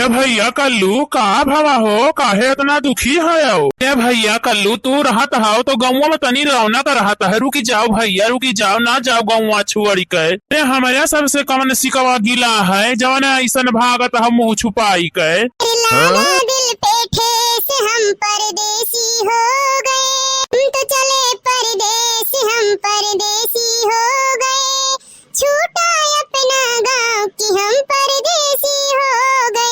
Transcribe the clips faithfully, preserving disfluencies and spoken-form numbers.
भइया कल्लू, का भवा हो, काहे इतना दुखी हयो? ए भइया कल्लू, तू रहत हव तो गउँवा में तनी रौनक रहत है। रुकि जाव भइया, रुकि जाव, ना जाव गउँवा छोड़ि के। ए, हमरे सबसे कवन सिकवा गिला है, जवन अइसन भागत हव मुँह छुपाइ के। लागा दिल पे ठेस, हम परदेसी हो गए, हम तो चले परदेस, हम परदेसी हो गए, छूटा अपना गाँव कि हम परदेसी हो गए।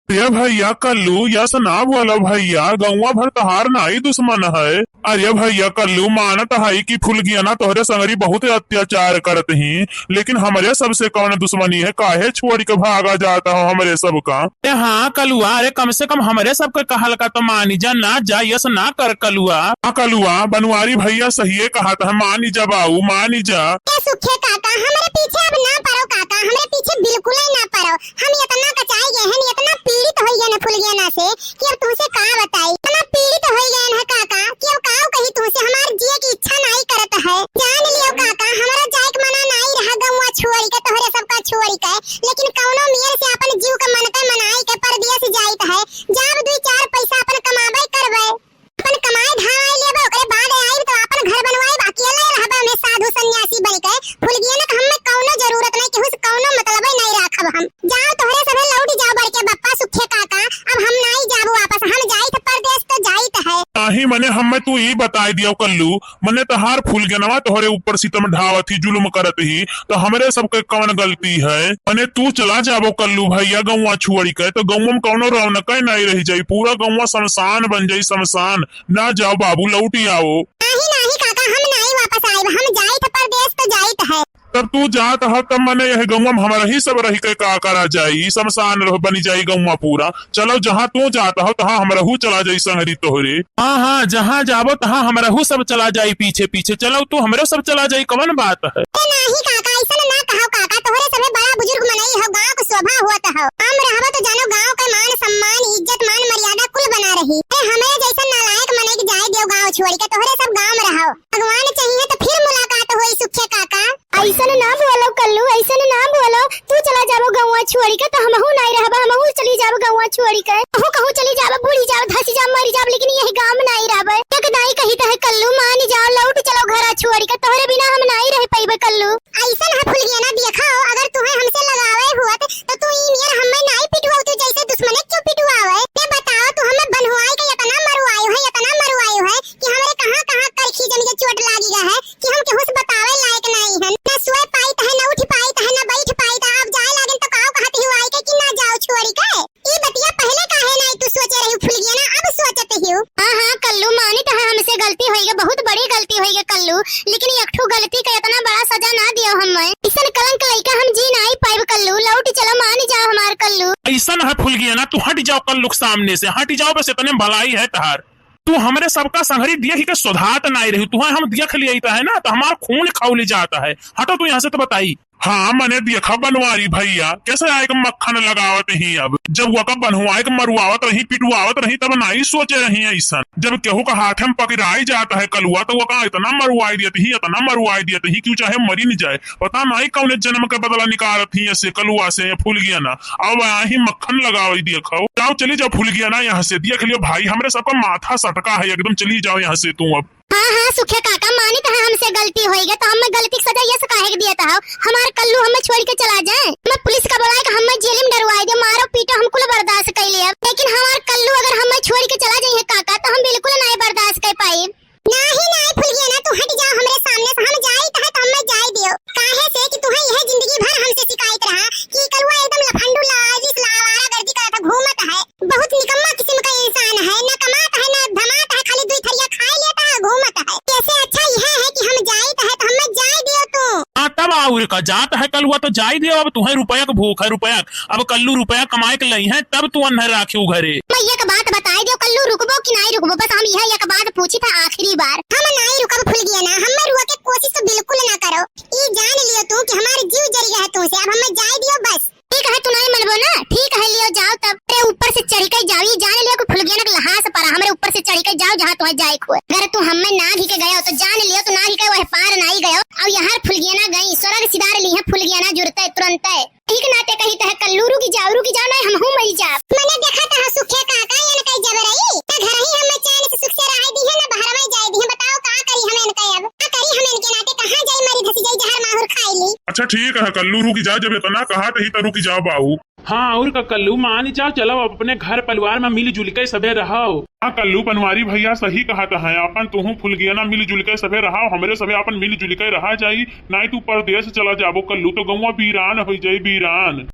ए भइया कल्लू, यस ना बोलो भइया, गउँवा भर तहार नाई दुस्मन है। अरे भइया कल्लू, मानत है कि फुलगियना तोहरे संगरी बहुत अत्याचार करत ही, लेकिन हमरे सबसे कवन दुस्मनी है, काहे छोड़ि के भागा जात हो हमरे सबका? ए हाँ कलुआ, अरे कम से कम हमरे सबके कहल का तो मानि जा, ना जा, यस ना कर कलुआ। हाँ कलुआ, बनवारी भइया सहिए कहत है, मानि जा बाऊ, मानि जा। ए सुखे काका, हमरे पीछे अब ना पड़ो काका, हमरे पीछे बिल्कुल ही ना पड़ो। हम इतना कचाई गए हैं, इतना पीड़ित होइ गए हैं फुलगियना से कि अब तुमसे का बताई। इतना पीड़ित होइ गए हैं काका कि अब काव कही तुमसे, हमार जिए की इच्छा नाई करत है। जान लियो काका, हमरा जाए के मना नाई रहा गउँवा छोड़ि के, तोहरे सबका छोड़ि के, लेकिन कौनो मेर से अपन जीव के मन के मनाई के परदेस जाइत है। जाब दुइ चार पैसा अपन कमाबे करबे, अपन कमाए धाए लेबे, ओकरे बाद आइब तो अपन घर बनवाइब, अकेले रहबे में साधु सन्यासी बन के। फुलगियना के हमें कौनो जरूरत नहीं, केहू से कौनो मतलबे नहीं राखब हम। जाओ तोहरे सभे लौटि जाओ बड़के बप्पा सुखे काका, अब हम नाई जाब वापस, हम जाइत परदेस तो जाइत है। नाही मने हमें तू ई बताइ दियो कल्लू, मने तहार फुलगेनवा तोहरे ऊपर सितम ढावत ही, जुलुम करत ही, तो हमरे सबके कवन गलती है? मने तू चला जाबो कल्लू भइया गउँवा छोड़ि के, तो गउँवा में कौनो रौनक नाई रहि जाई, पूरा गउँवा शमशान बन जाई, शमशान। ना जाओ बाबू, लौटि आओ। नाही, नाही काका, हम नाही वापस आइब, हम जाइत परदेस तो जाइत है। तब तू जात ह, तब मने यह गउँवा में हमरा ही सब रहि के का करा जाई, शमशान रह बनि जाई गउँवा पूरा। चलो, जहाँ तू जात हो, तहाँ हमरहू चला जाई संगरी तोहरे। हाँ, हाँ, जहाँ जाबो, तहाँ हमरहू सब चला जाई पीछे पीछे। चलो, तू हमरे सब चला जाई, कवन बात है? ए नाही काका, ऐसन ना कहो काका, तोहरे सभे बड़ा बुजुर्ग मनई हो, गाँव के शोभा होत हो। हम रहबो तो जानो गाँव के मान सम्मान, इज्जत मान मर्यादा कुल बना रही। ए, हमरे जैसन नालायक मनई के जाए दियो गाँव छोड़ि के, तोहरे सब गाँव में रहो। भगवान चाहिए तो फिर मुलाकात होई सुखे काका। ऐसन ना बोलो कल्लू, ऐसन ना बोलो। तू चला जाबो गउँवा छोड़ि के तो हमहू नाई रहबा, हमहू चली जाबो गउँवा छोड़ि के। कहूँ कहूँ चली जाबो, बूड़ी जाबो, धसी जाबो, मरी जाबो, लेकिन यही गाँव में नाई रहबे। एक दाई कही तो है कल्लू, मानी जाओ, लौट चलो घरा छोड़ि के, तोहरे बिना हम नाई रह पइबे कल्लू। ऐसन है फुलगियना, देखो, अगर तुहे हमसे लगावे हुअत तो तू ई नियर हमें नाई पिटवाऊ, तू जैसे दुश्मने क्यों पिटवावे? ते बताओ, तू हमें बनवाई के इतना मरवायो है, इतना मरवायो है कि हमरे कहाँ कहाँ करखी जम के चोट लागी गा है कि हम केहू से बतावे लायक नाई हन। ना सोए पाइत है, ना उठ पाइत है, ना बैठ पाइत है। अब जाए लागन तो काव कहत ही आई के कि ना जाओ छोड़ि के। ई बतिया पहले काहे नाई तू सोचे रही फुलगियना, अब सोचत ही हो? हाँ, हाँ, कल्लू, मानी तो है हमसे गलती होई गे, बहुत बड़ी गलती होई गे कल्लू, लेकिन एक ठो गलती का इतना बड़ा सजा ना दियो हमें। ऐसन कलंक लइका हम जी नाई पाइब कल्लू, लौट चलो, मान जाओ हमार कल्लू। ऐसन है फुलगियना, तू हटि जाओ कल्लू के सामने से, हटि जाओ, बस इतने भलाई है तहार। तू हमरे सबका संगरी देखि के सोधात नाई रही, तुहे हम देख लिया तो है ना, तो हमार खून खौली जाता है। हटो तू यहाँ से तो बताई। हाँ, मने देखा बनवारी भइया, कैसे आए के मक्खन लगावत ही। अब जब वका बनवाए के मरवावत रही, पिटवावत रही, तब नाई सोचे रही ऐसन। जब केहू का हाथे में पकड़ाई जात है कलुआ, तो वका इतना मरवाई देत ही, इतना मरवाई देत ही कि उ चाहे मरी न जाए। पता नाई कौने जन्म के बदला निकारत ही ऐसे कलुआ से, ये फुलगियना। अब आही मक्खन लगावई देखो। जाओ, चली जाओ फुलगियना यहाँ से। देख लियो भाई, हमरे सबका माथा सटका है एकदम, चली जाओ यहाँ से तू अब। हाँ, हाँ, सुखे काका, मानी तो है हमसे गलती होई गे, तो हमें गलती के सजा यस काहे के दिया था? हमार कल्लू हमें छोड़ि के चला जाए? हमें पुलिस का बुलाए के हमें जेल में डरवाए दे, मारो पीटो हम कुल बर्दाश्त कर लेब, लेकिन हमार कल्लू अगर हमें छोड़ि के चला जाइए काका, तो हम बिल्कुल नाई बर्दाश्त कर पाई। नाही, नाही, फुलगियना, तू हटि जाओ हमरे सामने से, हम जाइत है तो हमें जाए दियो, काहे से कि तुहे यह जिंदगी भर हमसे शिकायत रहा कि कलुआ एकदम लफंडू, लाजिस, लावारा गर्दी करत है, घूमत है। बहुत निकम्मा किस्म का इंसान है, ना कमात है, ना धमात है, खाली दुई थरिया खाए लेता है, घूमत है। ऐसे अच्छा यह है कि हम जाइत है, तो हमें जाए दियो तू। हाँ, तब और का, जात है कलुआ तो जाए दियो। अब तुम्हें रुपया का भूख है, रुपया का। अब कल्लू रुपया कमाए के लई है, तब तू अन्हर राखी घरे। मैं एक बात बताए दियो कल्लू, रुकबो कि नाई रुकबो, बस हम यह एक बात पूछी था आखिरी बार। हम नाई रुकब फुलगियना, हमें रुआ के कोशिश तो बिल्कुल ना करो। ई जान लियो तू कि हमार जीव जरि गया है तुमसे, अब हमें जाए दियो बस। ठीक है, तू नहीं मनबो ना, ठीक है, लियो जाओ तब। अरे ऊपर से चढ़ि के जाओ, ई जान लियो कि फुलगियना के लहास परा, हमरे ऊपर से चढ़ि के जाओ जहाँ तुम्हें जाए खुए। अगर तू हमें नाघि के गयो तो जान लियो तू नाघि के वह पार नाई गयो। अब यहाँ फुलगियना गई, स्वर्ग सिधार ली है फुलगियना जुरते तुरंते। ठीक नाते कही तह कल्लू रुकि जाओ, रुकि जाओ, नहीं हमहू मरि जाब। अच्छा ठीक है कल्लू, रुकि जा, जब एतना कहत ही त रुकि जा बाऊ। हाँ, अउर का कल्लू, मानि जाव, चलव अब अपने घर परिवार मा मिलि जुलि के सभे रहव। हाँ कल्लू, बनवारी भइया सही कहत हैं, आपन तुहूँ फुलगियना मिलि जुलि के सभे रहव, हमरे सभे आपन मिलि जुलि के रहा जाई, नाहीं तू परदेस चला जाबो कल्लू, त गउँवा बीरान होइ जाई, बीरान।